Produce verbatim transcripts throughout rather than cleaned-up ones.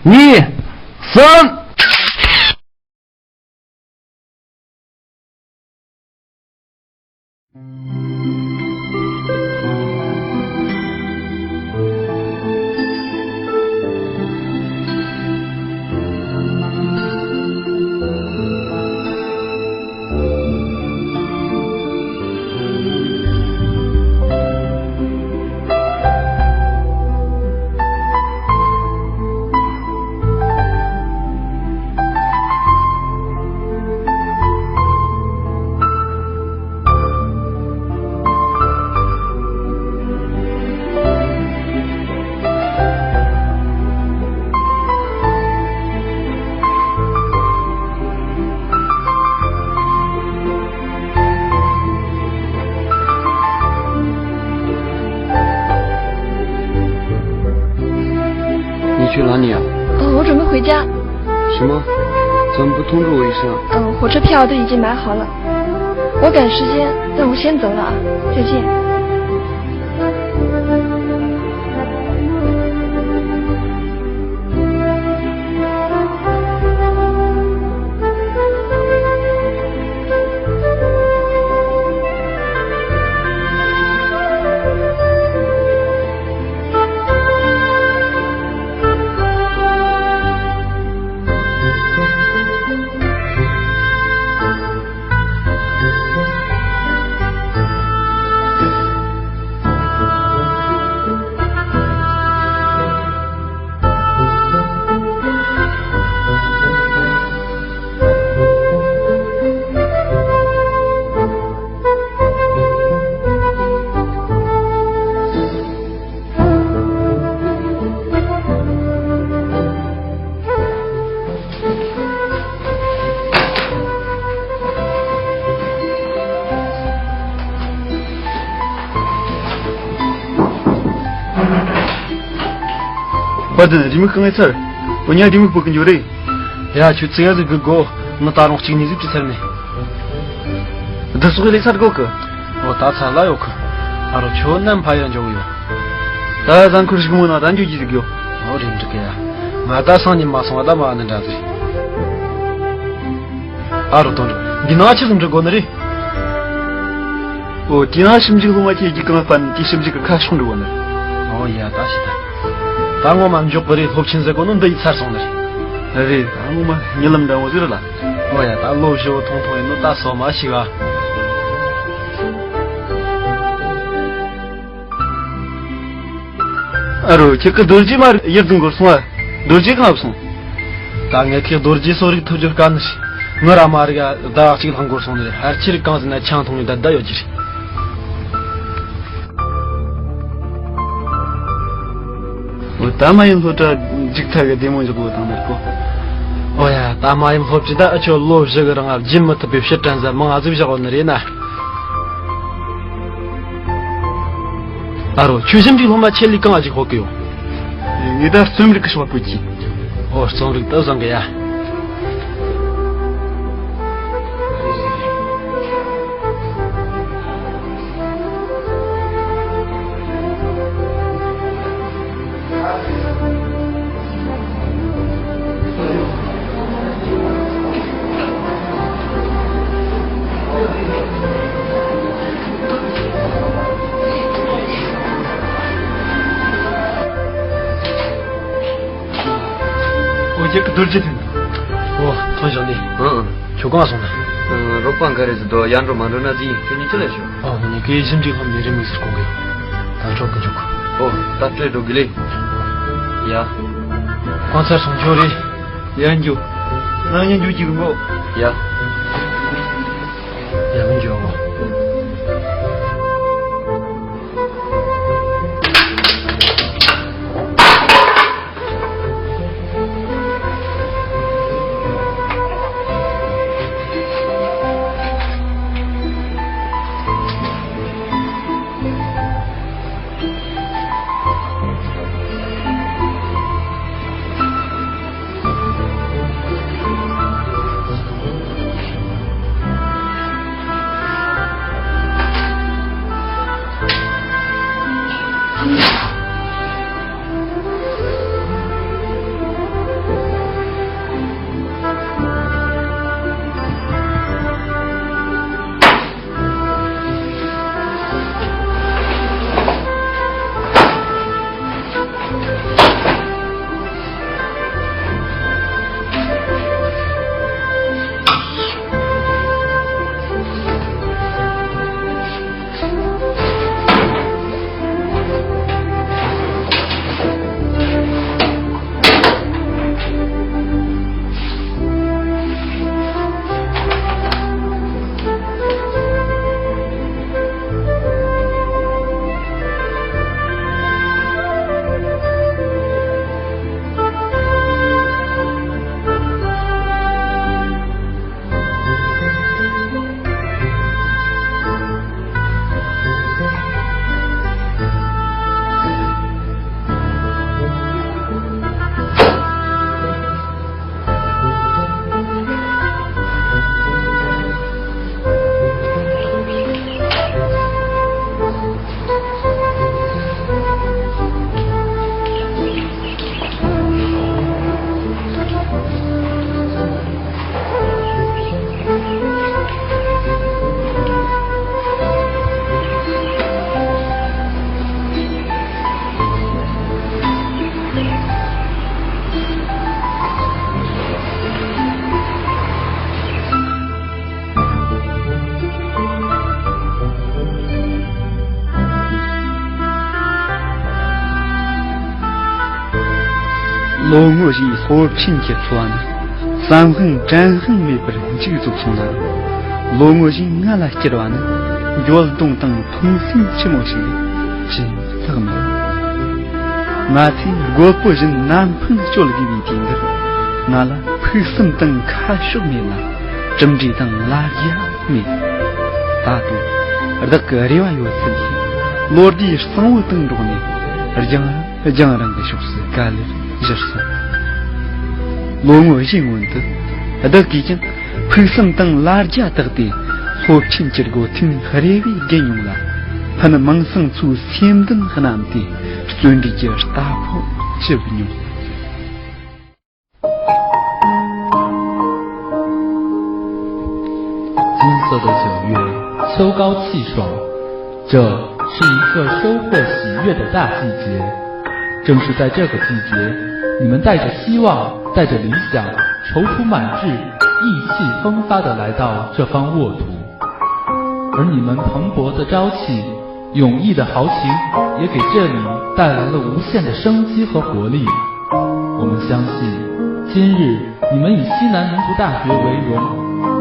གཉིས། གསུམ། ཁྱོད་ལངས་ནས་ཡ། 哦，我准备回家。什么？咱们不通知我一声？嗯，火车票都已经买好了。我赶时间，那我先走了啊，再见。 པ་དེ་རེའུ་མིག་གང་ངས་ཚར། འོ་ཉག་རེའུ་མིག་པོ་གི་འཇོ་རེད། ཡ་ཁྱོད་ཙི་ཡ་ཟིག་གི་གོ། ང་ད་རུང་གཅིག་གཉིས་ཟིག་བྲིས་ཚར་མེད། འདི་སོགས་ལས་ཚར་གོ་གི། འོ་ད་ཚར་ལ་ཡོད་གི། ཨ་རོ་ཁྱོད་ནམ་ཕ་ཡར་འཇོག་ཡོད། ད་ཟང་ཁུར་ཞིག་མོ་ན་ད་འཇོ་གི་ཟིག་ཡོད། འོ་རེད་འགྲིག་གི་ཡ། ང་ད་སང་ཉིན་མ་སོང་བ་ད་མ་ནི་འདྲ་ཟིག་ཨ་རོ་དོན་འདི་ན་ཆི་ཟིག་འབྲི་དགོས་ནི་རེད། ཨོ་དེ་ན་ཞིབ་འཇུག་སློབ་མ་ཁྱེད་ཀྱི་གང་སྤར་དེ་ཞིབ་འཇུག་གི་ཁ་ཕྱོགས་འབྲི་དགོས་ནི་རེད། ཨོ་ཡ་ད་ཤི་ད། ད་ངོ་མ་མགྱོགས་པ་རེད། སློབ་ཆེན་ཟེར་གོ་ནོ་འདི་ཡི་ཚར་སོང་ནི་རེད། རེད་ད་ངོ་མ་རྨི་ལམ་འདྲ་བོ་ཟིག་རེད་ལ། ཨོ་ཡ་ད་ལོ་བཞི་བོ་ཐུང་ཐུང་ཡིན་ནོ་ད་སོ་མ་ཤི་བ། ཨ་རོ་ཁྱེད་ཀྱི་རྡོ་རྗེ་མ་ཡར་དུ་འགོར་སོང་ཨ། རྡོ་རྗེ་གང་བབས་སོང་། ད་ངས་ཁྱེད་རྡོ་རྗེ་གསོ་རིག་ཐུབ་རྒྱུ་དཀའ་ནི་རེད། ངི་ར་མ་རིག་ཨ་ཟླ་བ་གཅིག་ལྷག་འགོར་སོང་ནི་རེད། ཕལ་ཆེར་གང་ཟེར་ན་ཆང་འཐུང་ནས་ད་ད་ཡོད་ཀྱི་རེད། འོ་ད་མ་ཡིན་སློབ་གྲྭ་འཇུག་ཐག་གི་བདེ་མོ་འཇོག་དགོས་དང་མེད་གོ། ཨོ་ཡ་ད་མ་ཡིན་སློབ་གྲྭ་ད་ཨ་ཆོ་ལོ་བཞི་གི་རིང་ཨ་བརྒྱུད་མི་ཐུབ་པའི་ཕྱིར་དྲན་ཟ་མང་ང་ཟིག་བཞག་ཡོད་ནི་རེད་ན། ཨ་རོ་ཁྱོད་ཞིབ་འཇུག་སློབ་མ་ཆེད་ལས་གང་ང་ཅིག་ཧོབ་གི་ཡོད། ངས་ད་རྩོམ་རིག་གི་ཕྱོགས་བཀོད་ཀྱི། ཨོ་རྩོམ་རིག་ད་བཟང་གི་ཡ། འོ་རྒྱལ་གི་རྡོ་རྗེ་ཐོན། འོ་ཐོན་བཞག་ནི། ཨང་། ཁྱོད་གང་སོང་ན། ཨང་། རོགས་པ་འགའ་རེ་ཟིག་དོ་ཡར་འགྲོ་མར་འགྲོ་ན་ཟིག་ཁྱོད་ནི་ཅི་ལས་ཤོག་ཨ་ནི་གའི་ཞིབ་འཇུག་ལྷམ་ནས་རི་མིག་ཟིག་གོང་གི། ད་འཕྲོག་གི་འཇུག་ཨོ་ད་སྤྲད་འགྲོ་གི་ལེ། ཡ། གང་ཚར་སོང་འགྱོ་རེད། ཡ་འགྱོ། ནང་ཉིན་འགྱོ་གི་གོ་ཡ། ཡ་མི་འགྱོ། བཞིའི་སློབ་ཆེན་གྱི་འཚོ་བ་ནི་བསམ་ཧང་དྲན་ཧང་མེད་པར་མཇུག་རྫོགས་སོང་ན། ལོ་ངོ་བཞིའི་ང་ལ་སྐྱེལ་བ་ནི་འགྱོད་གདུང་དང་ཕངས་སེམས་ཆེན་མོ་ཞིག་ལས་ཅི་ཡང་ལྷག་མེད། ང་ཚོས་རྒོད་པོ་བཞིན་ནམ་འཕང་གཅོད་དགོས་པའི་དུས་འདིར། ང་ལ་ཕུགས་བསམ་དང་ཁ་ཕྱོགས་མེད་ལ། གྲུབ་འབྲས་དང་ལ་རྒྱ་མེད། ད་དུང་བདག་གི་རེ་བ་ཡོད་ཚད་ཀྱིས་ལོ་ཟླའི་གཙང་བོ་དང་འགྲོགས་ནས། རྒྱང་རྒྱང་རིང་གི་ཕྱོགས་སུ་ག་ལེར་བཞུར་སོང་། ལོ་ངོ་བཞིའི་སྔོན་དུ་བདག་གིས་ཀྱང་ཕུགས་བསམ་དང་ལ་རྒྱ་བཏགས་ཏེ། སློབ་ཆེན་གྱི་སྒོ་ཐེམ་རེ་བའི་རྒན་ཡོངས་ལ། ཕུ་ནུ་མིང་སྲིང་ཚོའི་སེམས་འདུན་བསྣམས་ཏེ། བརྩོན་འགྲུས་ཀྱི་རྟ་ཕོ་བཅུ་མྱོང་། 金色的九月，秋高气爽，这是一个收获喜悦的大季节。正是在这个季节，你们带着希望，带着理想，踌躇满志，意气风发地来到这方沃土。而你们蓬勃的朝气， 勇毅的豪情也给这里带来了无限的生机和活力。我们相信，今日你们以西南民族大学为荣，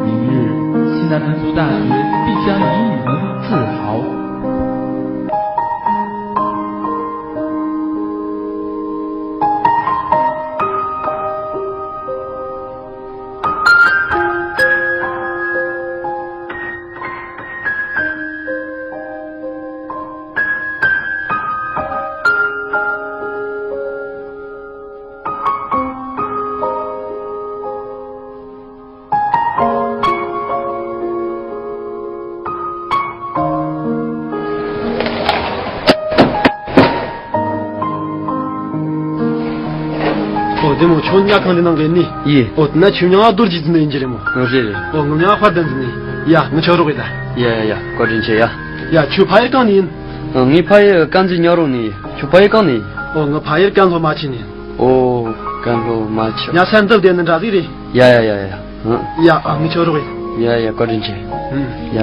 明日西南民族大学必将以你们自豪。 ཨོ་དེ་མོ་ཁྱོད་ཉལ་ཁང་འདི་ནང་གི་ནི། ཡིན། ཨོ་དེ་ན་ཁྱོད་མྱིང་ང་རྡོ་རྗེ་འཛིན་ནི་ཡིན་གྱི་རེད་མོ། ཨོ་རེད་རེད། ཨོ་ངའི་མྱིང་ང་དཔལ་ལྡན་འཛིན་ནི། ཡ་ངི་ཆོག་རོགས་ཡིན་ད། ཡ་ཡ་ཡ་བཀའ་དྲིན་ཆེ་ཡ། ཡ་ཁྱོད་ཕ་ཡུལ་གང་ནས་ཡིན། ཨ་ངའི་ཕ་ཡུལ་དཀར་མཛེས་ཉག་རོང་ནས་ཡིན། ཁྱོད་ཕ་ཡུལ་གང་ནས་ཡིན། ཨོ་ངའི་ཕ་ཡུལ་ཀན་ལྷོ་རྨ་ཆུ་ནས་ཡིན། ཨོ་ཀན་ལྷོ་རྨ་ཆུ། ཡ་སེམས་འདི་བདེ་ནི་འདྲ་ཟིག་རེད། ཡ་ཡ་ཡ་ཡ། ཡ་ཨ་ངི་ཆོག་རོགས་ཡིན། ཡ་ཡ་བཀའ་དྲིན་ཆེ། ཡ།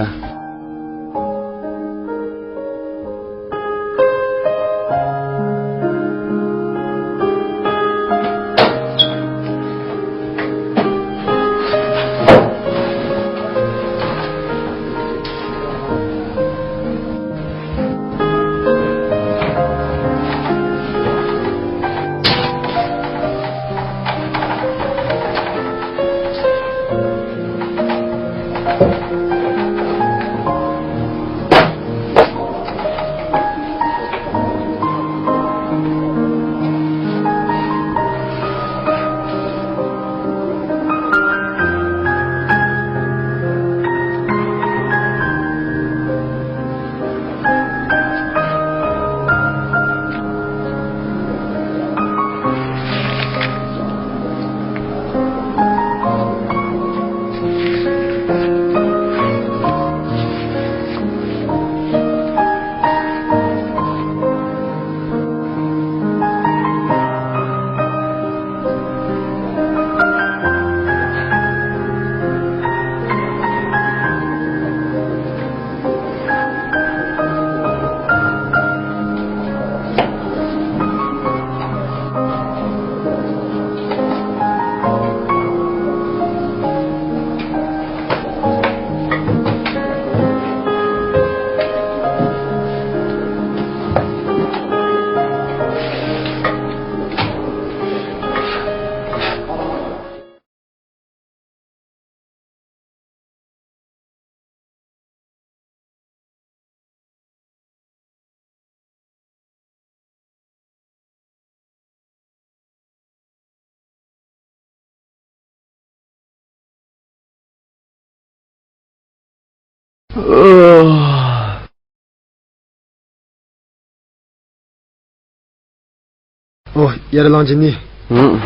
ཨོ། ཡར་ལངས་ཀྱི་ནི། ཨང་།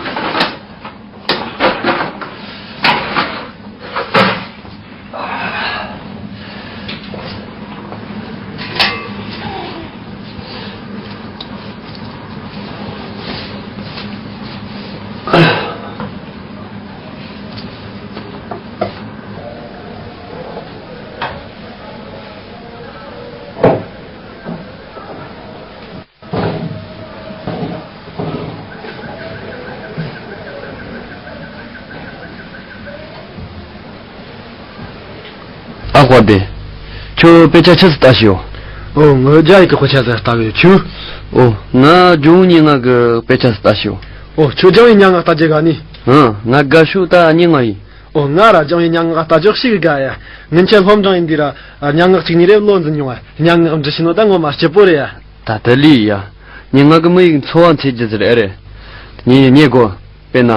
ཁོག་པ་བདེ། ཁྱོད་དཔེ་ཆ་ཆི་ཟིག་ལྟ་ཤིའོ། ཨོ་ང་རྒྱ་ཡིག་གི་དཔེ་ཆ་ཟིག་ལྟ་གི་ཡོད། ཁྱོད། ཨོ་ང་ལྗོན་སྙན་ངག་གི་དཔེ་ཆ་ཟིག་ལྟ་ཤིའོ། ཨོ་ཁྱོད་ལྗོན་སྙན་ངག་ལྟ་རྒྱུ་དགའ་ནི། ཨང་ང་དགའ་ཤོས་ད་སྙན་ངག་ཡིན། ཨོ་ང་ར་ལྗོན་སྙན་ངག་ལྟ་རྒྱུ་ཞེ་གི་དགའ་ཡ། ངི་ཆོ་སློབ་འབྲིང་ཡིན་དུས་ར་སྙན་ངག་གཅིག་གཉིས་རེ་བློ་འཛིན་མྱོང་ང་། སྙན་ངག་འབྲི་ཤེས་ནོ་ད་ངོ་མ་སྐྱིད་པོ་རེད་ཡ། ད་དེ་ལོས་ཡ། སྙན་ངག་གི་མི་ཡིག་འཚོ་བ་འཚོལ་རྒྱུ་ཟེར་ཨེ་རེད། ངས་རྙེད་གོ། དཔེར་ན།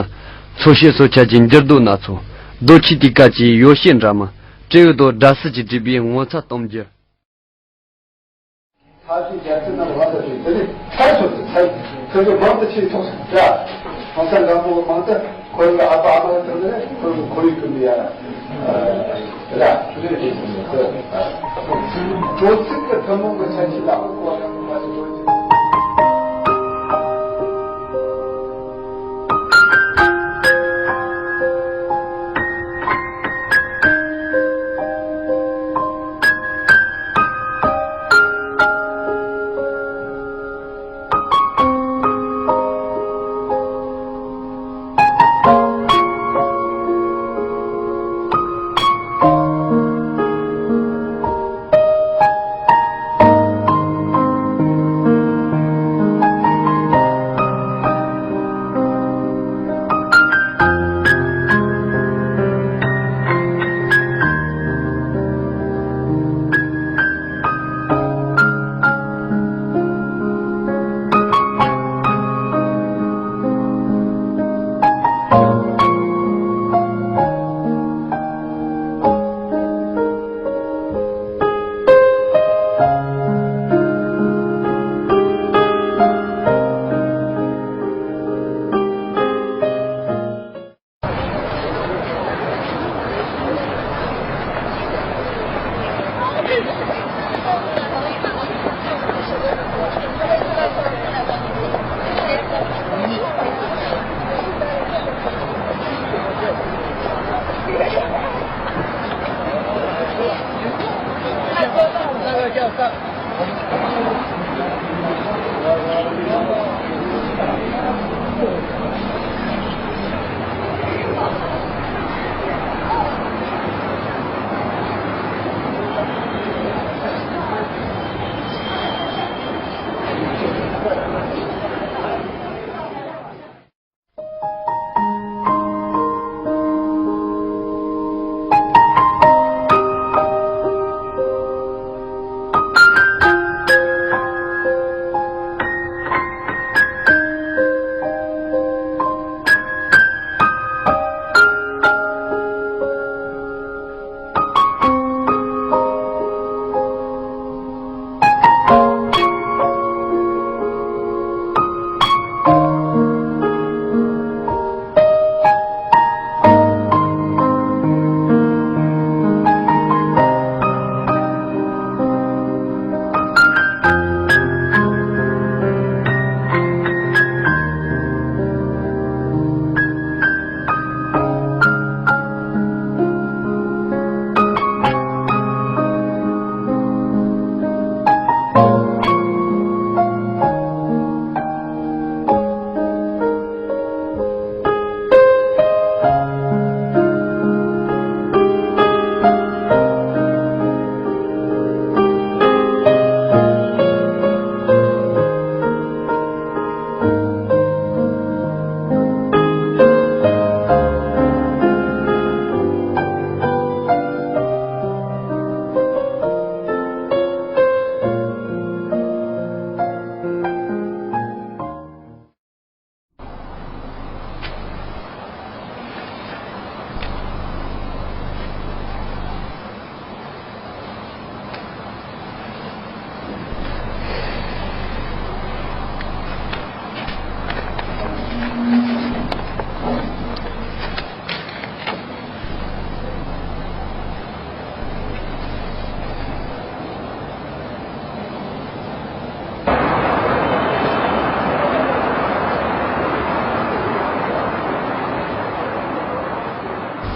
འཚོ་བྱེད་གསོ་ཆ་གྱི་འགྱུར་རྡོ་སྣ་ཚོགས། རྡོ་ཆས་དུས་སྐབས་ཀྱི་ཡོ་བྱད་འདྲ་མིན། སྤྲེའུ་རྡོ་སྒྲ་སིལ་གྱིས་བསྒྲིགས་པའི་ངོ་མཚར་གཏམ་རྒྱུད། ད་ལྟའི་རྒྱལ་ཁབ་ནང་ལ་དེ་དེ་ནི་ཚར་སོང་ཚར་ཚར་གི་མང་དུ་ཆེ་ཐོག་ཡ། ཧང་སང་འགག་པོ་མང་དུ་ཁོར་གི་ཨ་ཕ་ཨ་མ་དང་ནི་ཁོར་གི་ཁོར་ཡུག་གི་མི་ཡ། ར། དྲོ་ཚིགས་ཀྱི་ཐུན་མོང་གི་ཆ་ཤས་ལ་ཁོ་རང་གི་མ་ཞིག་འགྲོ་རྒྱུ།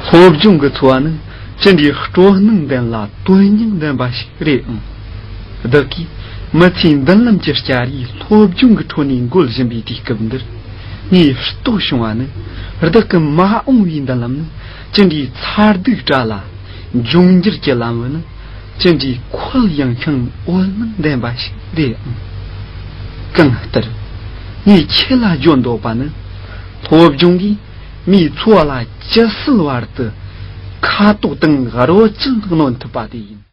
སློབ་སྦྱོང་གི་འཚོ་བ་ནི་ཅི་འདྲའི་སྤྲོ་སྣང་ལྡན་ལ་དོན་སྙིང་ལྡན་པ་ཞིག་རེད་ཨང་། བདག་གིས་མི་ཚེའི་མདུན་ལམ་གྱི་བསྐྱར་ཡིག་སློབ་སྦྱོང་གི་ཁྲོད་ནས་འགོད་བཞིན་པའི་དུས་སྐབས་འདིར། ངས་རྟོགས་བྱུང་བ་ནི། བདག་གི་མ་འོངས་པའི་མདུན་ལམ་ནི་ཅི་འདྲའི་མཚར་སྡུག་བཀྲ་ལ། འབྱུང་འགྱུར་གྱི་ལམ་བུ་ནི་ཅི་འདྲའི་འཁོར་ཡངས་ཤིང་འོད་སྣང་ལྡན་པ་ཞིག་རེད་ཨང་། གང་ལྟར་ངས་ཁྱེད་ལ་བརྗོད་འདོད་པ་ནི། སློབ་སྦྱོང་གིས་མིའི་འཚོ་བ་ལ་ཇི་སྲིད་བར་དུ་ཁ་དོག་དང་རོལ་ཅན་གནོན་ཐུབ་པ་དེ་ཡིན།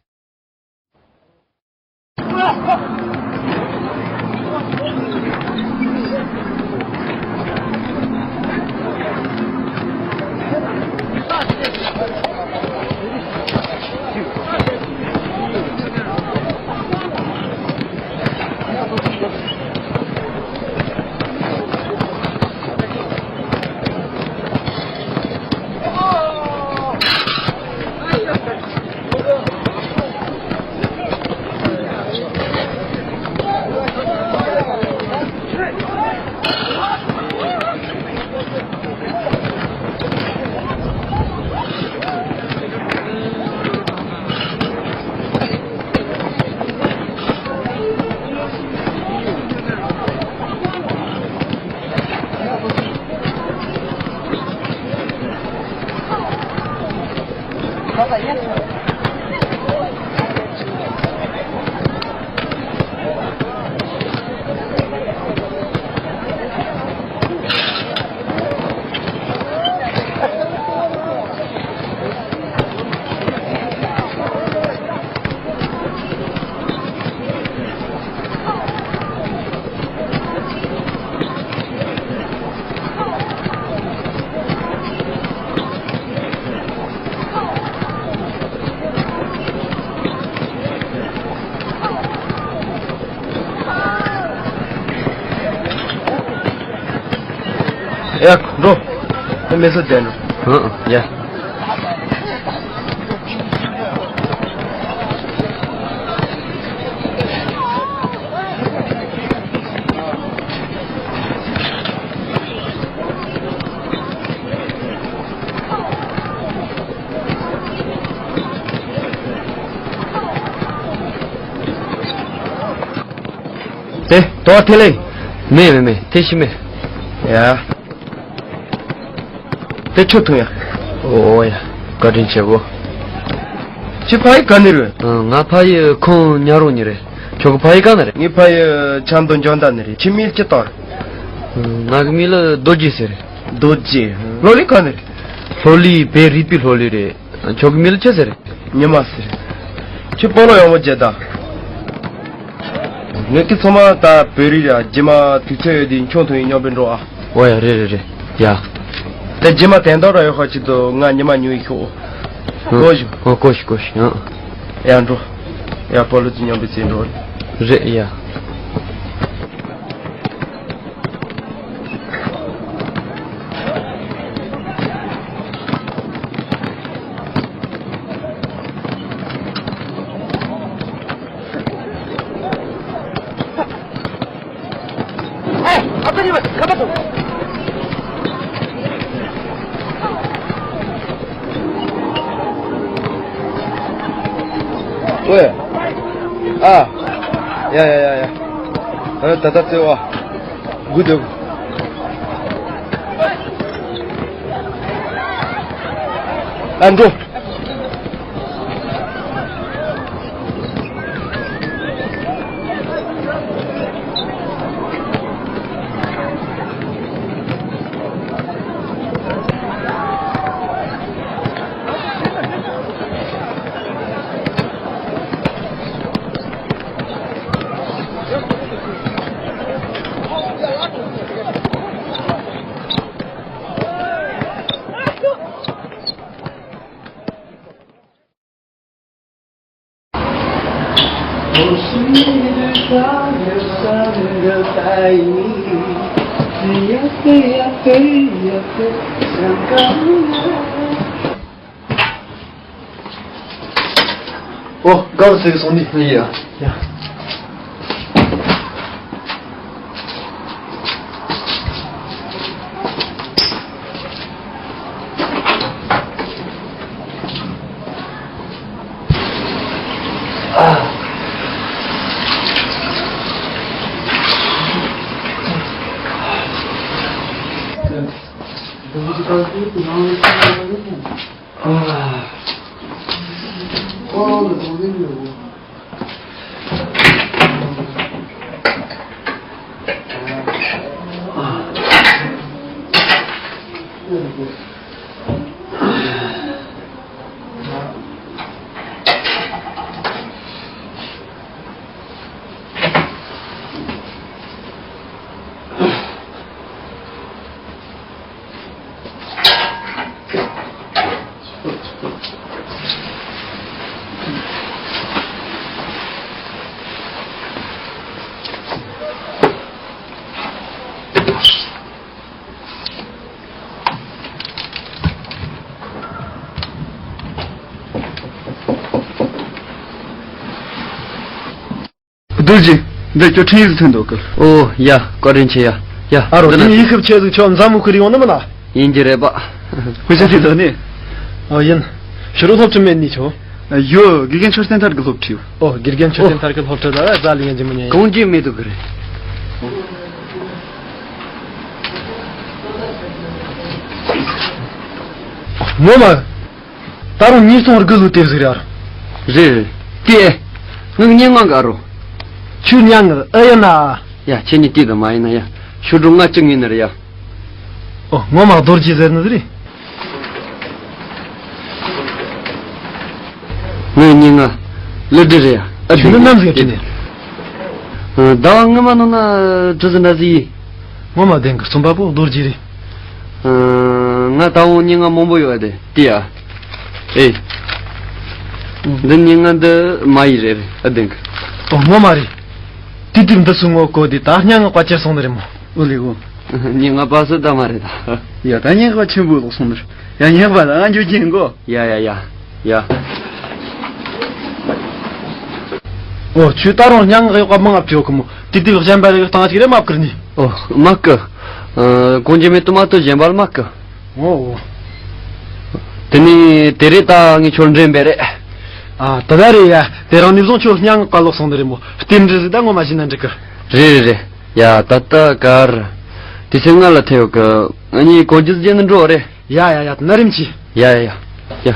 ཡ། འགྲོ། ཁོ་མི་སུ་བསྡད་འགྲོ། ཧུང་། ཡ། དེ་དོ་ཐེ་ལེ། མེད་མེད་མེད། དེ་ཤི་མེད། ཡ། དེ་ཆུ་འཐུང་ཡ། ཨོ་ཡ། བཀའ་དྲིན་ཆེ་གོ། ཁྱེད་ཕ་ཡུལ་ག་ནས་རེད། ང་ཕ་ཡུལ་ཁོང་ཉག་རོང་ནས་རེད། ཁྱོད་ཀྱི་ཕ་ཡུལ་ག་ནས་རེད། ངའི་ཕ་ཡུལ་ཆབ་མདོ་འཇོ་མདའ་ནས་རེད། ཁྱེད་མིང་ཅི་བཏགས་རེད། ང་གི་མིང་ལ་རྡོ་རྗེ་ཟེར་རེད། རྡོ་རྗེ། ལྷོ་ལི་ག་ནས་རེད། ལྷོ་ལི་བོད་རིག་པའི་ལྷོ་ལི་རེད། ཁྱོད་ཀྱི་མིང་ལ་ཅི་ཟེར་རེད། ཉི་མ་ཟེར། ཁྱོད་སྤོ་ལོ་ཡག་མོ་རྒྱག་ད། ངེད་ཀྱི་ཚང་མ་ད་བོད་རིགས་ར། རྗེས་མ་དུས་ཚོད་ཡོད་དུས་ཁྱོད་ཐུག་ཡིན་སྙོམས་པོ་འགྲོ་ཨ། ཨོ་ཡ། རེད་རེད་རེད། ཡ། ད་རྗེས་མ་དན་རྟགས་ར་ཡོད་ཁ་ཅིག་ཏུ་ང་ཉི་མ་ཉུལ་ཡི་ཤོག་གོ་ཞུ། ཨོ་གོ་ཞུ་གོ་ཞུ། ཡ། ཡ་འགྲོ། ཡ་སྤོ་ལོ་ཅིག་སྙོམས་པོ་ཅིག་འགྲོ། རེད་ཡ། ཨོའེ། ཨ། ཡ་ཡ་ཡ་ཡ། ཨ། ད་ད་བརྩེ་བ། སྒུག་སྡོད། ཨ་འགྲོ། ཨོ། དགའ་བ་ཟེར་གི་སོང་ནི། ཡ། ཡ། རྡོ་རྗེ། འདི་ཁྱོད་འཕྲིན་ཡིག་ཟིག་ཐོན་འདུག་གི། ཨོ་ཡ། བཀའ་དྲིན་ཆེ་ཡ། ཡ། ཨ་རོ། འདི་ན་དེ་ནི་ཡིག་ཤུབས་ཆེ་ཟིག་ཁྱོད་མཛའ་མོ་ཁུར་ཡོང་ནི་མིན་ན། ཡིན་གྱི་རེད་པ། དཔེ་ཆ་དེ་ལོ་ནི། ཨོ་ཡིན། ཕྱི་རུ་སློབ་ཁྲིད་མེད་ནི་ཆོ། ཡོ། དགེ་རྒན་མཆོད་རྟེན་ཐར་གྱི་སློབ་ཁྲིད། ཨོ། དགེ་རྒན་མཆོད་རྟེན་ཐར་གྱི་སློབ་ཁྲིད་ལ་རྫ་ལི་ཡན་གྱི་མི་ཉན་ཡ། གང་གྱིས་མེད་འདུག་གི་རེད། ངོ་མ། ད་རུང་ཉིས་སྟོང་དགུ་ལོ་དེབ་ཟིག་རེད། རེད་རེད། དེ། ངའི་སྙན་ངག་ག་རོ། ཁྱོད་སྙན་ངག་ཨེ་ཡིན་ན། ཡ། ཁྱེད་ནི་དེ་དང་མ་ཡིན་ན་ཡ། ཤོ་སྒྲོ་ང་གཅིག་ངེས་ནི་རེད་ཡ། ཨོ། ངོ་མ་རྡོ་རྗེ་ཟེར་ནི་རེད། ངའི་སྙན་ངག་གླུ་སྒྲིག་རེད་ཡ། ཨ། ཁྱོད་ནི་ནམ་ཟིག་བྲིས་ནི། ཟླ་བ་སྔོན་མ་ནང་ན་བྲིས་ཟིན་འདྲ་ཟིག་ཡིན། ངོ་མ་བདེན་གི། རྩོམ་པ་པོ་རྡོ་རྗེ་རེད། ང་ད་འོང་སྙན་ངག་མང་པོ་ཡོད་དེ་དེ་ཡ། ཨེ། འདི་སྙན་ངག་འདི་མ་ཡི་རེད། ཨ། བདེན་གི། ཨོ། ངོ་མ་རེད། དུས་དེབ་འདི་ཚོའི་ངོ་བོ་གོ་དེ་ད་སྙན་ངག་པ་ཆེར་སོང་ནི་རེད་མོ། ཨོ་ལེ་གོ། སྙན་ངག་པ་སུ་ད་མ་རེད་ད། ཡ། ད་སྙན་ངག་པ་ཆེན་པོ་ལོག་སོང་ནི་རེད། ཡ། སྙན་ངག་པ་ད་ང་འཇུ་ཅན་གོ། ཡ་ཡ་ཡ། ཡ། ཨོ། ཁྱོད་ད་རུང་སྙན་ངག་གཡོག་པ་མང་ང་བྲིས་ཡོད་གི་མོ། དེ་དུས་གཞན་པ་རེ་བཏང་ཞིག་རེ་མ་བསྐུར་ནི། ཨོ། མ་བསྐུར། ཨ། གོང་རྒྱུ་མེད་དུ་མ་གཏོགས་གཞན་པ་ལ་མ་བསྐུར། ཨོ། དེ་ནས་དེ་རེད། ད་ངས་ཁྱོད་འདྲེན་པས་རེད། ཨ། ད་ད་རེད་ཡ། དེ་རིང་ནས་བཟུང་ཁྱོད་སྙན་ངག་པ་ལོག་སོང་ནི་རེད་མོ། རྟེན་འབྲེལ་ཟིག་ད་ངོ་མ་བྱིན་ན་འགྲིག་གི། རེད་རེད་རེད། ཡ། ད་ལྟ་གར། དུས་ཚོད་ང་ལ་ཐེ་ཡོད་གི། ང་གཉིས་གོ་རྒྱུ་བརྗེད་ནི་འགྲོ་རེད། ཡ་ཡ་ཡ། ན་རིམ་གྱིས། ཡ་ཡ་ཡ། ཡ།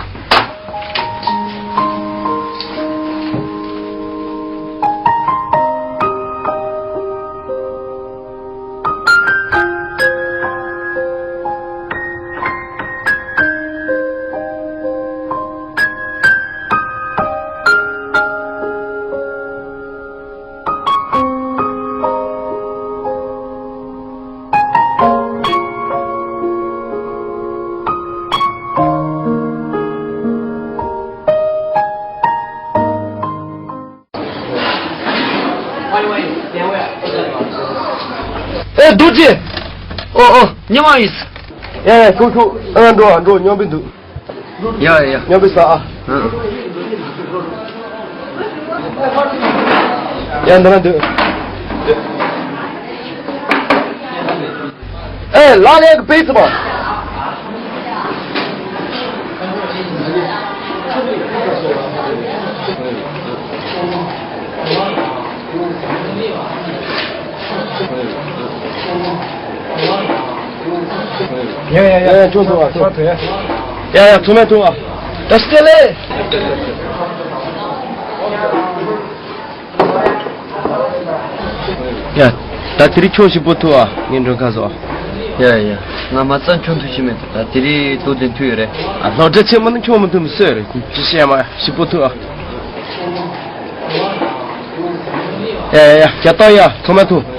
ཨེ། རྡོ་རྗེ། ཨོ་ཨོ། ཉི་མ་ཡིན། ཡ་ཡ། ཤོག་ཤོག། ཨ། འགྲོ་ཨ། འགྲོ། སྙོམས་པོ་འདུག། ཡ་ཡ་ཡ། སྙོམས་པོ་ཟ་ཨ། ཨ། ཡ། འདི་ན་འདུག། ཨེ། ལ་ལས་ཀྱི་པེ་ཙི་མ། ཡ་ཡ་ཡ། ཡ་ཡ། ཐུག་ཐུག་ཨ། ཐུག་ཐུག་ཡ། ཡ་ཡ། ཐུག་མ་ཐུག་ཨ། བཀྲ་ཤིས་བདེ་ལེགས། ཡ། ད་དེ་རིང་ཁྱོད་ཞིག་པོ་ཐུག་ཨ། ངས་མགྲོན་ཁང་བཟོ། ཡ་ཡ། ང་མ་རྩ་ཁྱོད་ཐུག་ཤི་མེད། ད་དེ་རིང་དུ་དེ་ཐུག་ཡོད་རེད། ཨ། སློབ་གྲྭ་ཆེན་མོ་ནི་ཁྱོད་མི་ཐུག་མི་སྲོད་རེད། ཅི་བཤད་མ། ཞིག་པོ་ཐུག་ཨ། ཡ་ཡ་ཡ། རྒྱ་སྟག་ཡ། ཐུག་མ་ཐུག།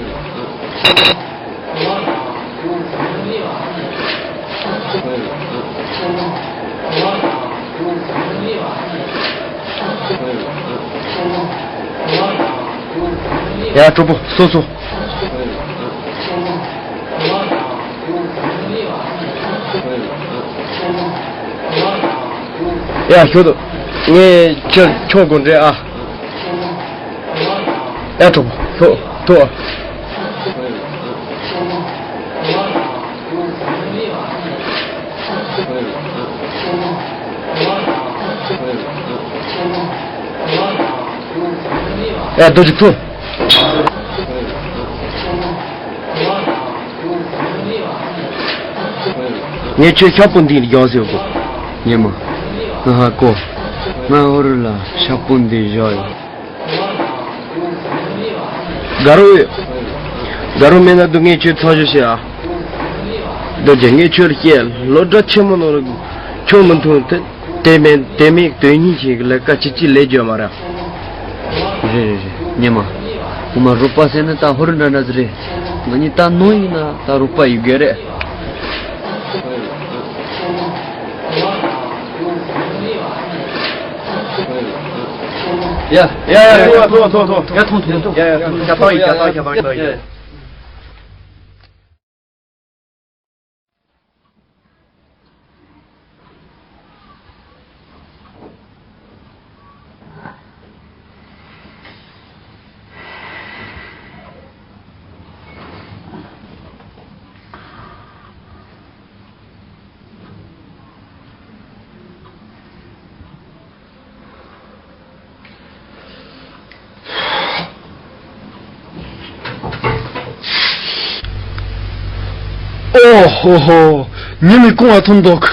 ཡ། གྲོགས་པོ། སོ་སོ། ཡ། ཞོ་དུ། ངས་ཁྱོད་ཁྱོད་དགོངས་འགྲེལ་ཨ། ཡ། ཐུག་ཐུག་ཐུག། ཡ། རྡོ་རྗེ་ཐུག། ངས་ཁྱོད་ཤོག་བུ་འདི་ཡོང་ཟེར་གོ། ཉེ་མོ། ཨ་ཧ་གོ། ང་ཧོར་ལ་ཤག་པོ་འདི་བཞག་ཡོད། དགའ་རོགས་ཡོད། དགའ་རོགས་མེད་ན་འདུག་ངས་ཁྱོད་ཚང་ཞུ་ཤེས་ཨ། རྡོ་རྗེ་ངས་ཁྱོད་ལ་བཤད། སློབ་གྲྭ་ཆེན་མོ་ནང་ལ་ཁྱོད་མི་མཐོང་དེ། དེ་མིན་དེ་མིན་དོན་སྙིང་ཆེན་གྱི་ལས་ཀ་ཅི་ཅི་ལས་རྒྱུ་མ་རེད། རེད་རེད་རེད། ཉི་མ། འོ་མ་རོགས་པ་ཟེར་ན་ད་ཧོར་འདྲ་འདྲ་ཟེར་རེད། ང་གཉིས་ད་ནང་ཡིན་ན་ད་རོགས་པ་ཡོད་དགོས་རེད། ཡ་ཡ་ཡ་ཡ། ཐོངས་ཐོངས་ཐོངས། ཡ་ཐོངས་ཐོངས་ཐོངས། ཡ་ཡ་ཐོངས། ཤ་ཐང་ཡིན། ཤ་ཐང་ཤ་ཐང་ཤ་ཐང་ཡིན། ཨོ་ཧོ་ཧོ། ཉི་མའི་གོང་བ་ཐོན་འདུག་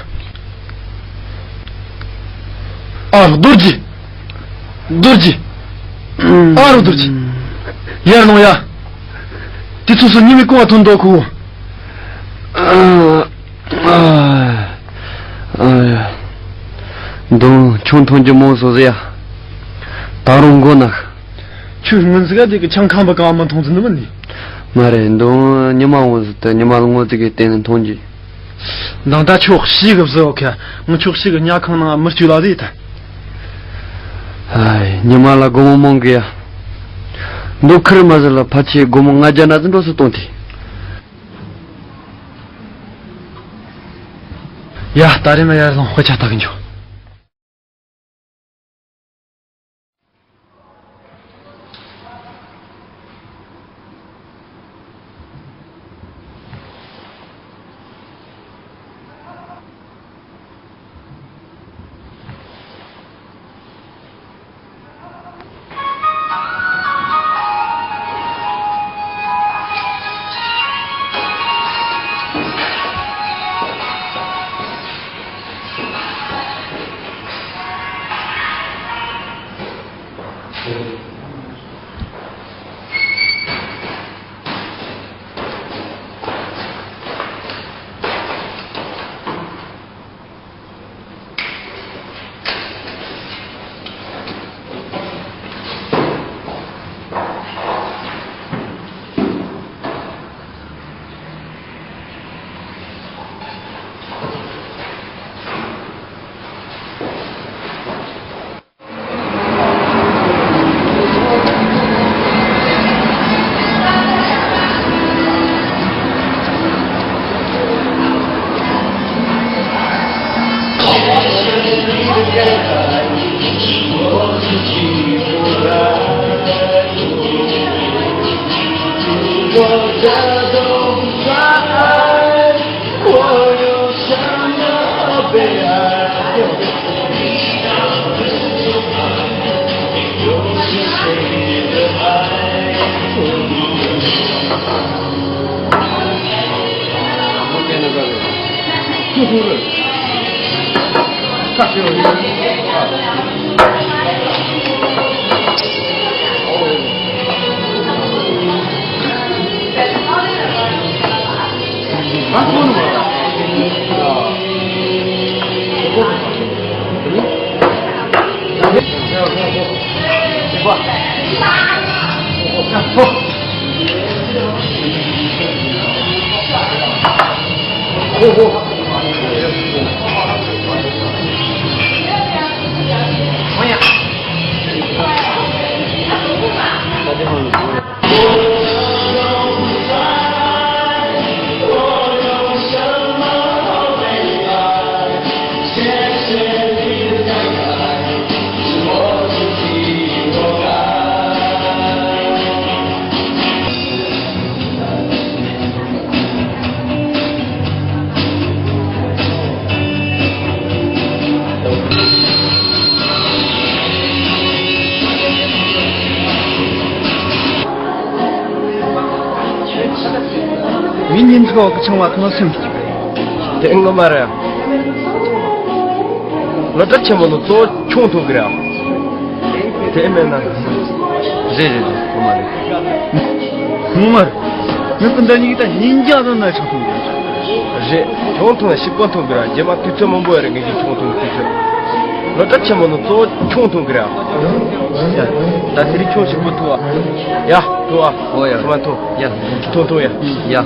ཨ་རོགས་རྡོ་རྗེ། རྡོ་རྗེ། ཨ་རོགས་རྡོ་རྗེ། ཡར་ལོངས་ཡ། དེ་ཚོ་སུ་ཉི་མའི་གོང་བ་ཐོན་འདུག་གོ། ཨ་ཨ་ཨ། འདུག་ཆུང་མཐོང་རྒྱུ་མང་སོང་ཟེར་ཡ། ད་རུང་མགོ་ན། ཁྱོད་སྔོན་ཟིག་ག་དེ་གི་ཆང་ཁང་པ་གང་མ་མཐོང་ཟིན་ནི་མིན་ནི། མ་རེད། འདུག་ཉི་མ་འོང་ཟིག་ད་ཉི་མ་ལ་ངོ་ཙི་གི་བསྟན་ནས་མཐོང་རྒྱུ། འདང་ད་ཆོག་ཤིག་གི་བཟོ་ཁ། ང་ཆོག་ཤིག་གི་ཉལ་ཁང་ནང་མི་སྐྱུག་ལ་རེད་ད། ཨ་ཉི་མ་ལ་སྒོར་མོ་མང་གི་ཡ། འདུག་ཁིར་མ་ཟིག་ལ་ཕལ་ཆེར་སྒོར་མོ་ལྔ་བརྒྱ་ན་ཙི་འགྲོ་སུ་གཏོང་དེ། ཡ་ད་རེས་མ་ཡར་ལོངས་དཔེ་ཆ་ལྟ་གི་འཇོག་མི་ཉིན་ཚོགས་ཀྱི་ཆང་བ་ཐོག་སེམས་སྐྱིད་པས། དེ་ངོ་མ་རེད། སློབ་གྲྭ་ཆེན་མོ་ནང་གཙོ་བོ་ཆང་འཐུང་གི་རེད་ཨ། དེ་མེད་ན། རེད་རེད་རེད། ངོ་མ་རེད། ངོ་མ་རེད། ངས་ཀུན་ད་ཉིད་ད་ཉིན་རྒྱག་དང་ན་ཆང་འཐུང་གི་རེད། རེད། ཆང་འཐུང་ན་ཞིག་པོ་འཐུང་གི་ར། རྗེས་མ་དུས་ཚོད་མང་པོ་ཡོད་རེད། ངས་ཀྱི་ཆང་འཐུང་གི་དུས་ཚོད། སློབ་གྲྭ་ཆེན་མོ་ནང་གཙོ་བོ་ཆང་འཐུང་གི་ར། ཡ། ད་དེ་རིང་ཆང་ཞིག་པོ་འཐུང་ཨ། ཡ། འཐུང་ཨ། ཨོ་ཡ། ཚང་མ་འཐུང་། ཡ། འཐུང་འཐུང་ཡ། ཡ།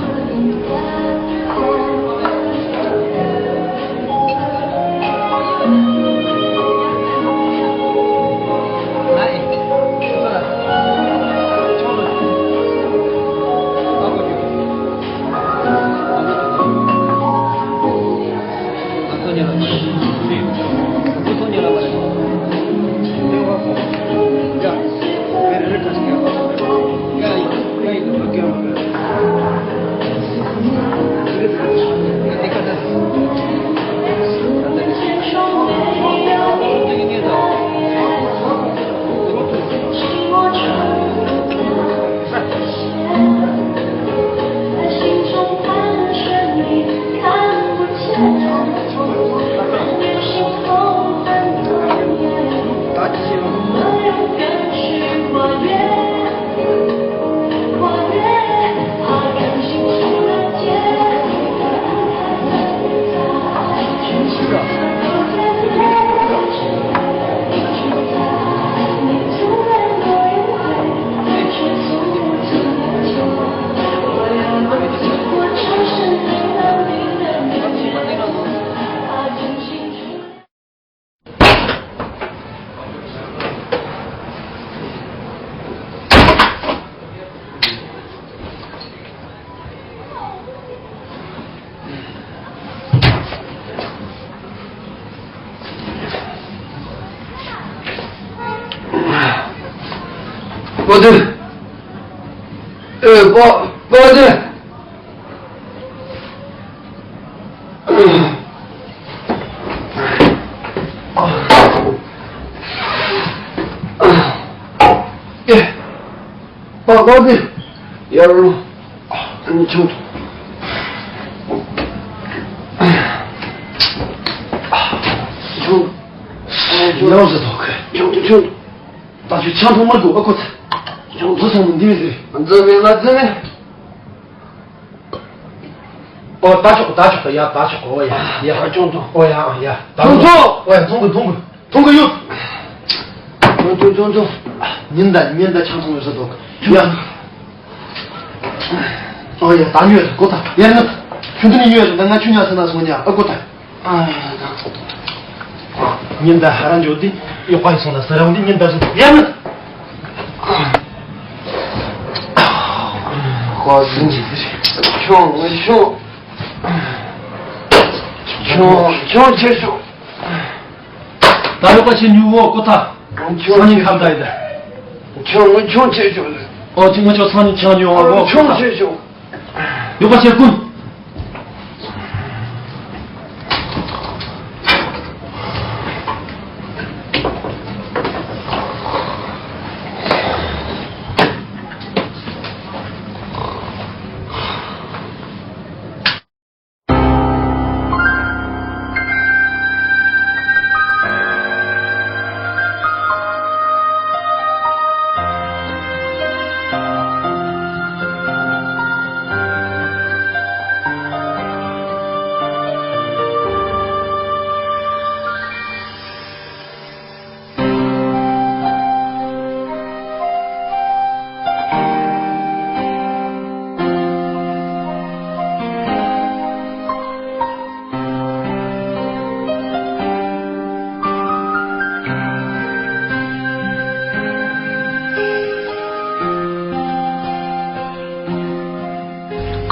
པོ་ཏི། ཨེ། པོ། པོ་ཏི། ཨེ། པ། པོ་ཏི། ཡར་ལོངས། ཨ། ཆང་འཐུང་། ཆང་། ཡང་ཟེར་ཐོག་གི། ཆང་འཐུང་། ཆང་འཐུང་། ད་ཁྱོད་ཆང་འཐུང་མ་དགོས་པ་ཁོ་ཚ། ཆང་འཐུང་སོང་མི་འདི་མི་ཟེར། འཛུལ་མེད་ལ་འཛུལ་མེད། ཨོ། ད་ཆོག་ད་ཆོག་ཡ། ད་ཆོག་ཨོ་ཡ་ཡ། ཆང་འཐུང་། ཨོ་ཡ་ཨ་ཡ། ད་འཐུང་། ཨོ་ཡ། འཐུང་གི་འཐུང་གི། འཐུང་གི་ཡོད། ཆང་འཐུང་། ཆང་འཐུང་། ཉིན་ད་ཉིན་ད་ཆང་འཐུང་ཡོད་ཟེར་འདུག་ཡ། ཨོ་ཡ། ད་ཉོས་གོ་ད་ཡ། ང་ཁྱོད་འདི་ནས་ཉོས་ད། ང་ཆུ་ཉག་ཟེར་ན་སོང་ཉ་ཨ་གོ་ད། ཉིན་ད་ཧ་ར་འཇོག་དེ་གཡོག་པ་ཡིན་སོང་ན་ཟ་རང་དེ་ཉིན་ད་ཟེར་ཡ། ང་ཁོ་ཟིན་གྱི་དེ་རེད། ཆང་ངོ་ཆང་། ཆང་ཆང་ཆེ་ཆུང་། ད་ཡོད་པ་ཞིག་ཉུ་བོ་ཀོ་ཐ། ཆང་ཉིན་ཁམ་ད་ཡིན་ད། ཆང་ངོ་ཆང་ཆེ་ཆུང་། ཨོ་ཅི་ངོ་ཆོ་ཚང་ཉིན་ཆང་ཉུ་བོ་ཆང་ཆེ་ཆུང་། ཡོད་པ་ཞིག་ཀུན།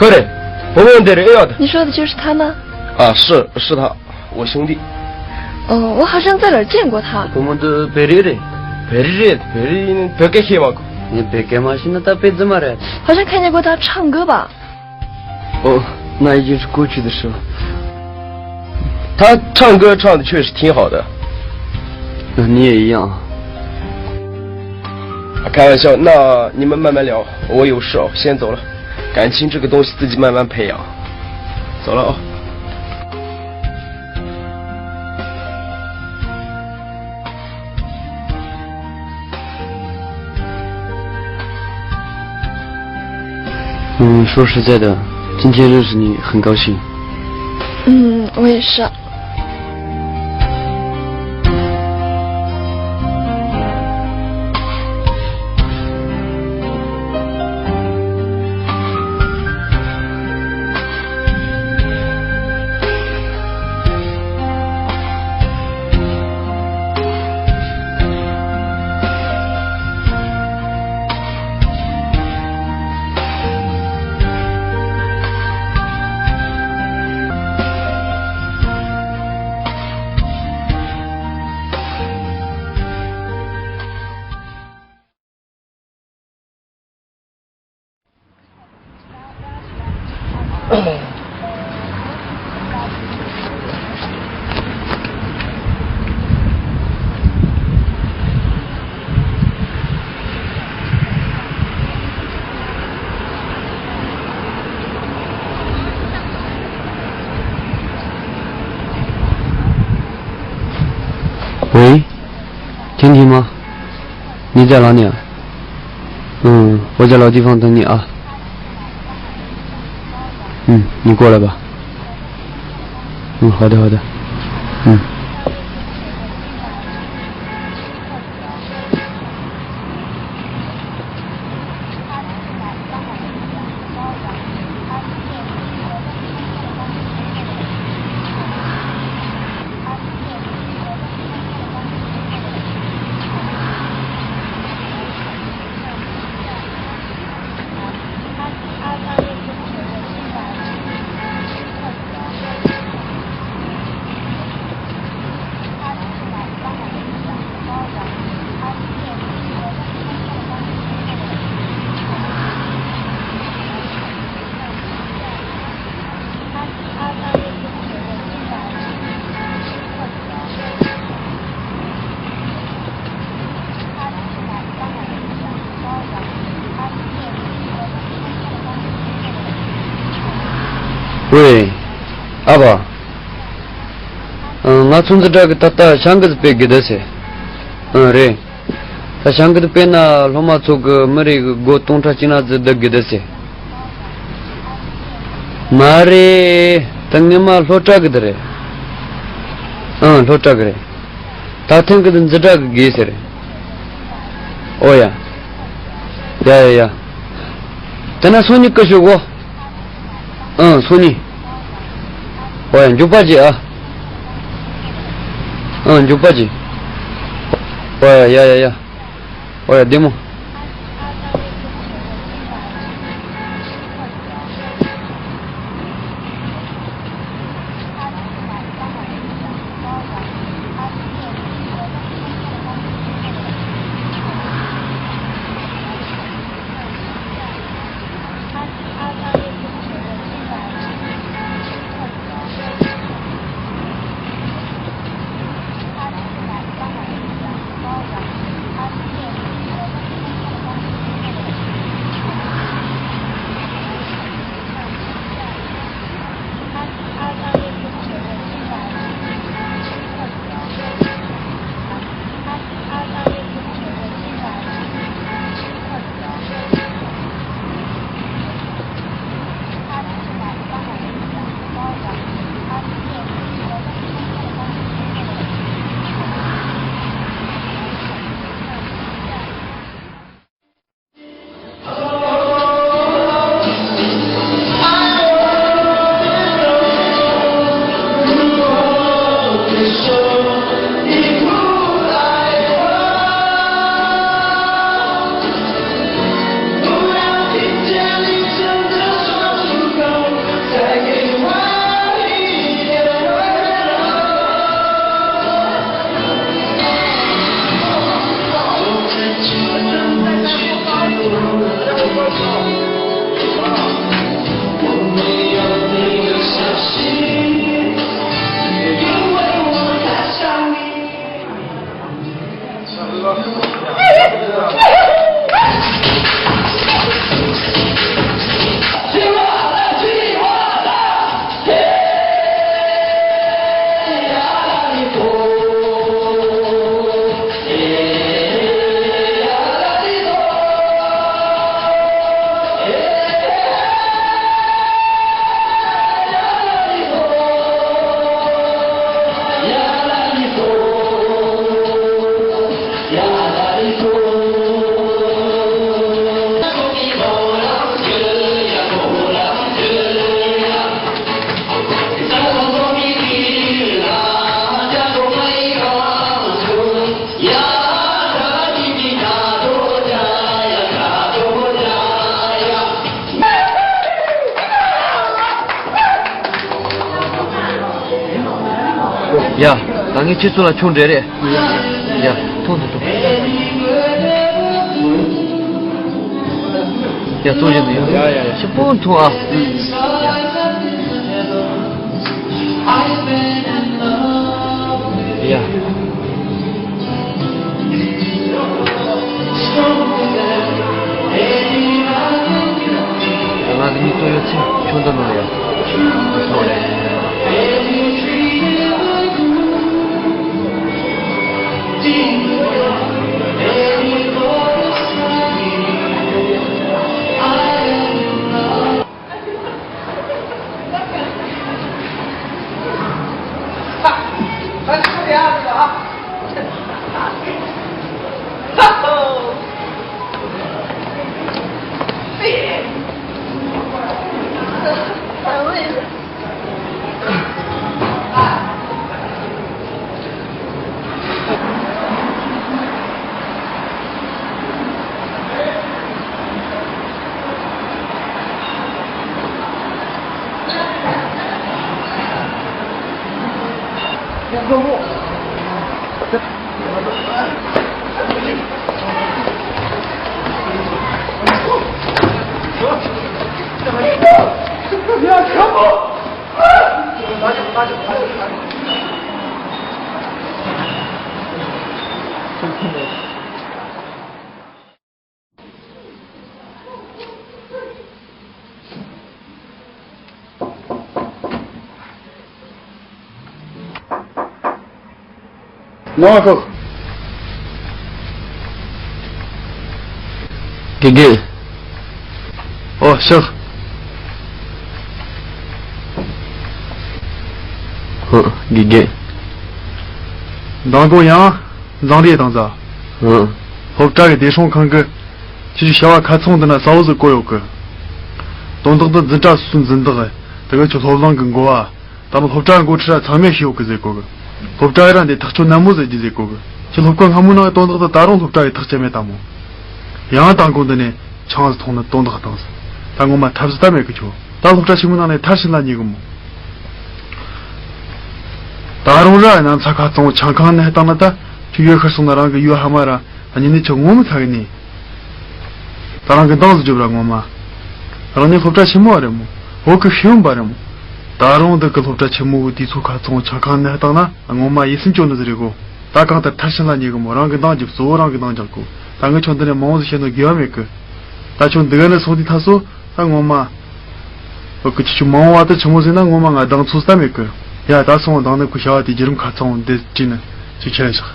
ཁོ་རེ། བུ་མོ་འདི་རེ་ཨེ་ཡོད། 你说的就是他吗？啊，是，是他。 我兄弟。哦，我好像在哪儿见过他。 བུ་མོ་འདི་བོད་རིགས་རེད། བོད་རིགས་རེད། བོད་རིགས་ནི་བོད་སྐད་ཤེས་མ་གོ། ངས་བོད་སྐད་མ་ཤེས་ན་ད་བོད་རྫུན་མ་རེད། 好像看见过他唱歌吧。 ཨོ། 那已经是过去的事了。 他唱歌唱的确实挺好的。 那你也一样。 开玩笑，那你们慢慢聊，我有事哦，先走了。感情这个东西自己慢慢培养。走了哦。嗯，说实在的，今天认识你很高兴。嗯，我也是。 喂，婷婷吗？你在哪里啊？嗯，我在老地方等你啊。嗯，你过来吧。嗯，好的，好的。嗯。 ཝེ། ཨ་ཕ། ཨ། ང་ཚོ་འཛིན་གྲྭ་གི་ད་ལྟ་བྱང་གི་དཔེ་དགེ་ད་ཟེར། ཨ། རེད། ད་བྱང་གི་དཔེ་ན་སློབ་མ་ཚོ་གི་མི་རེ་གི་སྒོར་སྟོང་ཕྲག་གཅིག་ན་ཙི་བསྡུ་དགོས་ད་ཟེར། མ་རེད། ད་ངས་མ་སློབ་གྲྭ་གི་ད་རེད། ཨང་། སློབ་གྲྭ་གི་རེད། ད་ཐེངས་གི་ད་འཛིན་གྲྭ་གི་དགོས་ཟེར། ཨོ་ཡ། ཡ་ཡ་ཡ། དེ་ན་སང་ཉིན་སྐུ་ཞུ་གོ། ཨང་། སང་ཉིན། ཨོ་ཡ། མགྱོགས་པ་བྱེད་ཨ། ཨང་། མགྱོགས་པ་བྱེད། ཨོ་ཡ་ཡ་ཡ་ཡ། ཨོ་ཡ། བདེ་མོ། ཡ། ད་ངས་ཁྱེད་ཚོ་ལ་ཆུང་འདྲེ་རེད། ཡ། ཐུང་དུ་ཐུང་། ཡ། ཚོ་བཞིན་དུ་ཡོང་། ཡ་ཡ་ཡ། ཞིབ་པོ་འཐུང་ཨ། ཡ། ཡ། ང་གི་མིག་ཏོ་ཡོད་ཚད་ཁྱོད་འདི་ནང་ཡོད། ཐོག་རེད། ནང་ཤོག། དགེ་རྒན། ཨོ་ཤག། ཧོ། དགེ་རྒན། མདང་དགོང་ཡང་འཛིང་རེས་བཏང་ས། ཧོ། སློབ་གྲྭ་གི་བདེ་སྲུང་ཁང་གི་ཁྱེད་ཀྱི་བྱ་བ་ཁ་ཚང་འདི་ན་གསལ་བོ་ཟིག་བཀོད་ཡོད་གི། དོན་དག་འདི་འཛིན་གྲྭ་སོ་སོའི་འཛིན་བདག་གི་དེ་ག་ཁྱོད་སློབ་གླིང་གི་འགོ་བ། ད་རུང་སློབ་གྲྭ་འགོ་ཁྲིད་ར་ཚང་མས་ཤེས་ཡོད་གི་ཟེར་གོ་གི། སློབ་གྲྭ་ར་འདི་ཐག་གཅོད་ནན་མོ་ཟེར་རྒྱུ་ཟེར་གོ་གི། ཁྱེད་སློབ་སྐབས་སྔ་མོ་ནང་གི་དོན་དག་དེ་ད་རུང་སློབ་གྲྭ་གི་ཐག་བཅད་མེད་ད་མོ། ཡང་དང་གོང་འདི་ནས་ཆང་ཟིག་འཐུང་ནི་དོན་དག་བཏང་ཟིག། ད་ངོ་མ་ཐབས་ཟིག་ད་མེད་གི་ཁྱོད། ད་སློབ་གྲྭ་ཆེན་མོ་ནང་ནས་མཐར་ཕྱིན་ལ་ཉེ་གི་མོ། ད་རུང་ར་ནམ་ཚ་ཁ་གཙང་བོ་ཆང་ཁང་ནས་བཏང་ན་ད་ཁྱོད་ཡོད་ཤི་སོང་ན་རང་གི་ཡོད་ཧ་མ་ར་ཉིན་ནས་ཁྱོད་ངོ་མི་ཚ་གི་ནི། ད་རང་གི་འདང་ཟིག་རྒྱོབ་ར་ངོ་མ། རང་ནི་སློབ་གྲྭ་ཆེན་མོ་བ་རེད་མོ། བོད་ཀྱི་ཤེས་ཡོན་པ་རེད་མོ། ད་རུང་འདི་གི་སློབ་གྲྭ་ཆེན་མོ་བོ་དུས་ཚོད་ཁ་ཚང་ཆ་ཁང་ནས་བཏང་ན་ངོ་མ་ཡིད་སེམས་སྐྱོ་ནི་ཟིག་རེད་གོ། ད་གང་ལྟར་མཐར་ཕྱིན་ལ་ཉེ་གི་མོ། རང་གི་འདང་རྒྱབ། གཙོ་བོ་རང་གི་འདང་རྒྱག་གོ། ད་ངས་ཁྱོད་འདི་ནས་མང་བོ་ཟིག་བཤད་ནོ་དགོས་པ་མེད་གི། ད་ཁྱོད་འདི་ག་ནས་སོང་དུས་ད་སོ་ད་ངོ་མ། བོད་ཀྱི་ཁྱེད་ཆོ་མང་བ་དུ་ཆི་མོ་ཟེར་ན་ངོ་མ་ང་འདང་ཚོད་ས་མེད་གི། ཡ་ད་སོང་འདང་ནི་ཁུ་བྱ་བ་དེ་བརྒྱུད་རིམ་ཁ་ཚང་འདི་བྲིས་ནི་ཅིག་ཁྱེར་བཞག།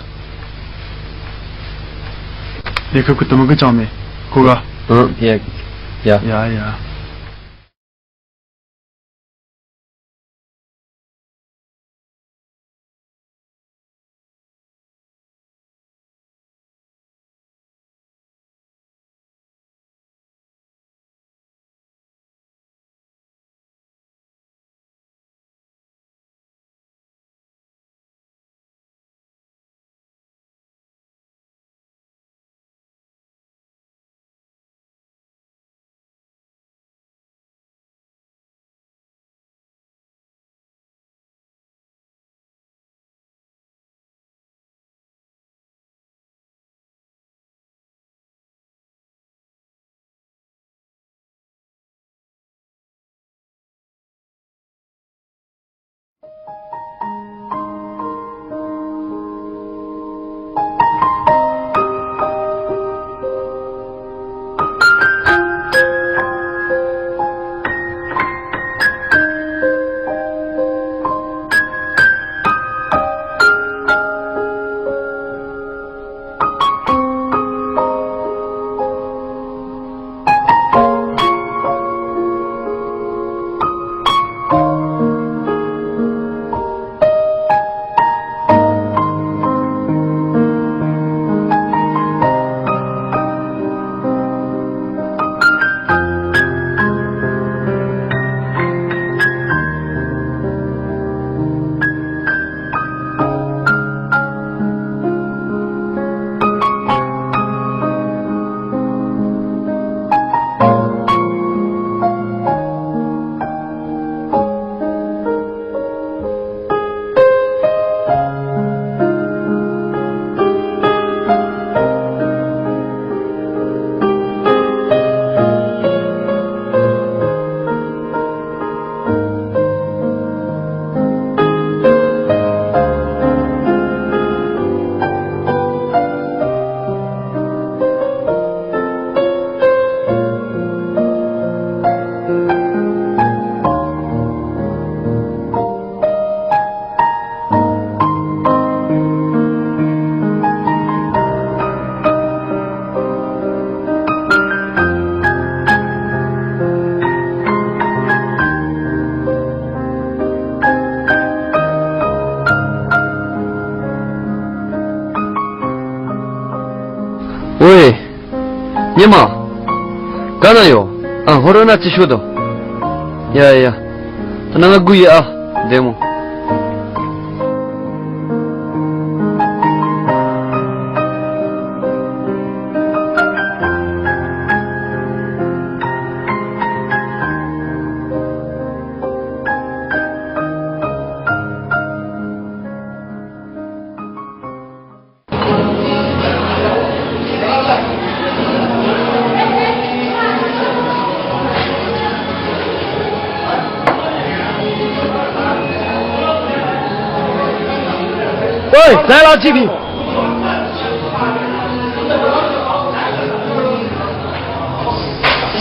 ལས་ཁབ་ཀྱི་དུ་མི་གི་ཅང་མེད་གོ་ག། ཨང་། ཡ། ཡ། ཡ་ཡ། ཨོའེ། ཉི་མ། ག་ན་ཡོད། ཨ་ཧོ་རོ་ན་ཅི་ཤོད་དོ། ཡ་ཡ། ད་ན་ང་སྒུག་ཡ་ཨ། བདེ་མོ། ཨོའེ། ཟ་ལ་ཅི་གི།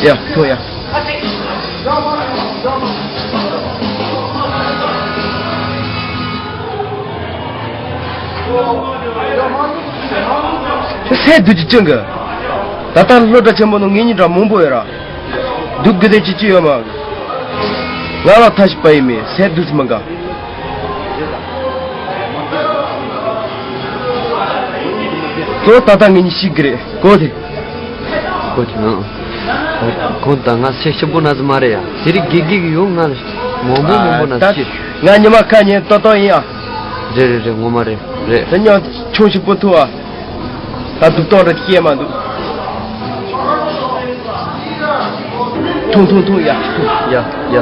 ཡ། ཐོ་ཡ། ཁྱོད་སེ་འདུག་ཅི་ཅང་གི། ད་ལྟ་སློབ་གྲྭ་ཆེན་མོ་ནང་ངེད་གཉིས་འདྲ་མང་པོ་ཡོད་ར། འདུག་གི་དེ་ཅི་ཅི་ཡོད་མ། ང་ལ་ཐ་ཞིག་པ་ཡིན་མེད་སེ་འདུག་ཅི་མ་ག། ཁོ་ད་ལྟ་ངེད་གཉིས་ཤིག་གི་རེད་གོ་དེ། ཁོ་ཆུང་། ཁོང་ད་ང་སེ་ཞིབ་པོ་ན་ཟི་མ་རེད་ཡ། དེ་རིགས་དགེ་རྒན་གི་ཡོང་ང་མང་པོ་མང་པོ་ན་ཟི་ཅི། ང་ཉི་མ་ཁ་ཉན་ཏོ་ཏོ་ཡིན་ཨ། རེད་རེད་རེད། ངོ་མ་རེད་རེད། དེ་ཉོ་ཆུང་ཞིག་པོ་ཐུ་ཨ། ད་སྡུག་ཏོ་རེ་སྐྱེས་མ་འདུག་ཐུང་ཐུང་ཐུང་ཡ། ཡ་ཡ།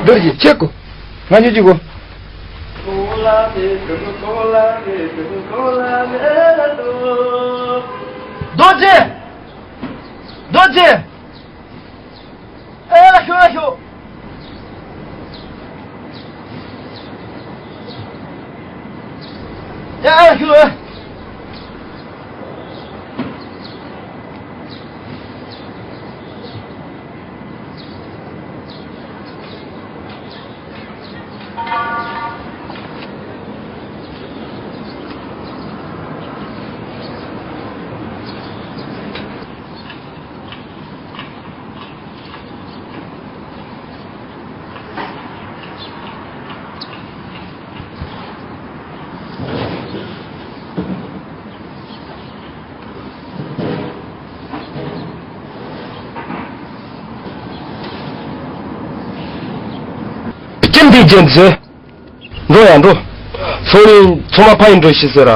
རྡོ་རྗེ་ཆེ་གོ། ང་ཉོ་གཅིག་གོ། རྡོ་རྗེ། རྡོ་རྗེ། ཨེ་ལ་ཤོག་ལ་ཤོག་ཡ་ཨེ་ལ་ཤོག་ཨེ། ཅི་འདི་ཅན་ཟེར། འགྲོ་ཡང་འགྲོ། སོང་ནས་ཚང་མ་ཕ་ཡིན་འགྲོ་ཤི་ཟེར་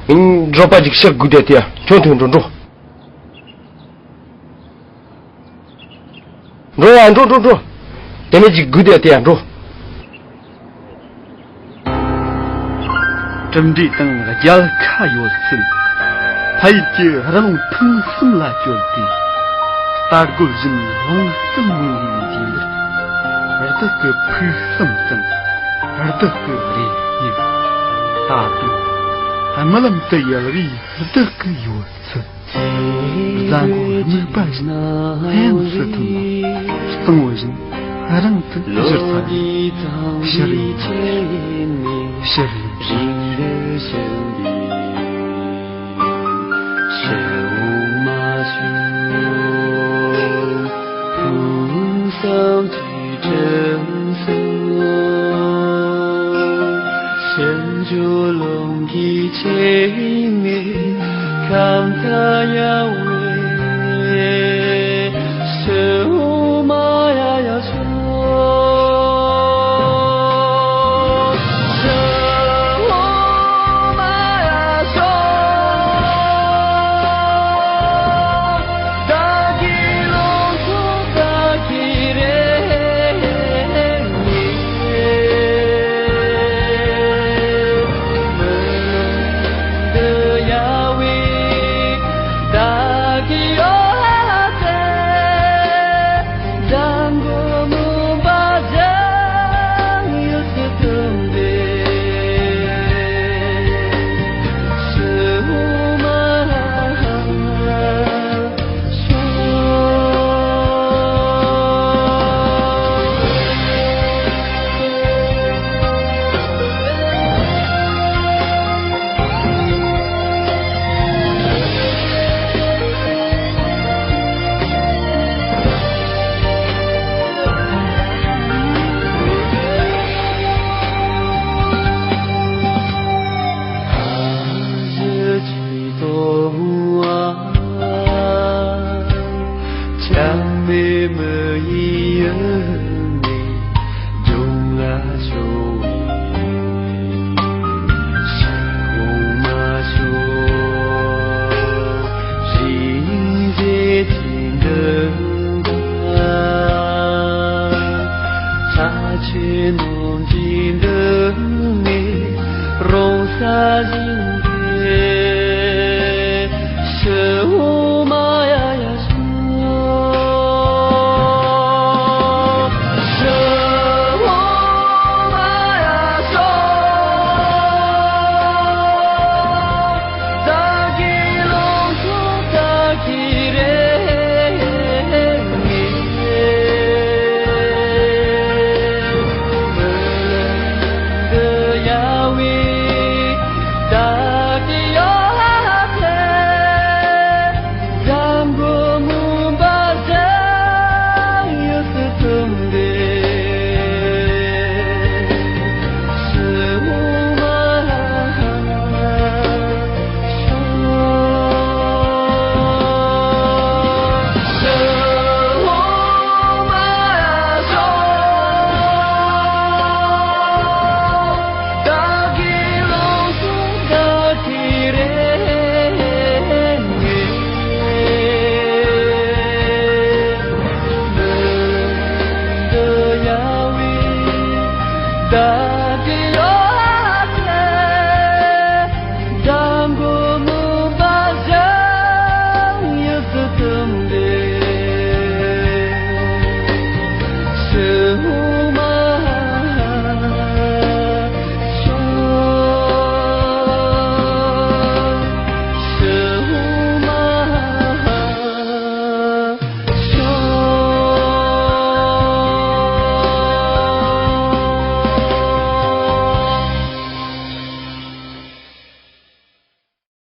ར། འགྲོ་པ་ཅིག་ཤི་དགོས་དེ་དེ་ཁྱོད་ཐོན་འགྲོ་འགྲོ། འགྲོ་ཡ་འགྲོ་འགྲོ་འགྲོ། དེ་ནས་ཅིག་དགོས་དེ་དེ་ཡང་འགྲོ། གྲུབ་འབྲས་དང་རྒྱལ་ཁ་ཡོད་ཚུལ། ཕ་ཡུལ་གྱི་རི་ལུང་ཐང་གསུམ་ལ་བསྐྱོད་དེ། རྟ་རྒོད་བཞིན་བང་རྩལ་མྱོང་བའི་རྗེས་འབྲས། བདག་གི་ཕུགས་བསམ་ཙམ། བདག་གི་རེ་སྙེག་ད་དུང་རྨི་ལམ་དུ་ཡལ་བའི་བདག་གི་ཡོད་ཚུལ། རྫ་མགོ་སྨུག་པ་བཞིན་དབྱངས་སུ་ཐིམ་པ། གཙང་བོ་བཞིན་རང་དུ་གཞིར་ཚར་བའི་ཕྱིར་ཡིན་ཕྱིར་ཡིན།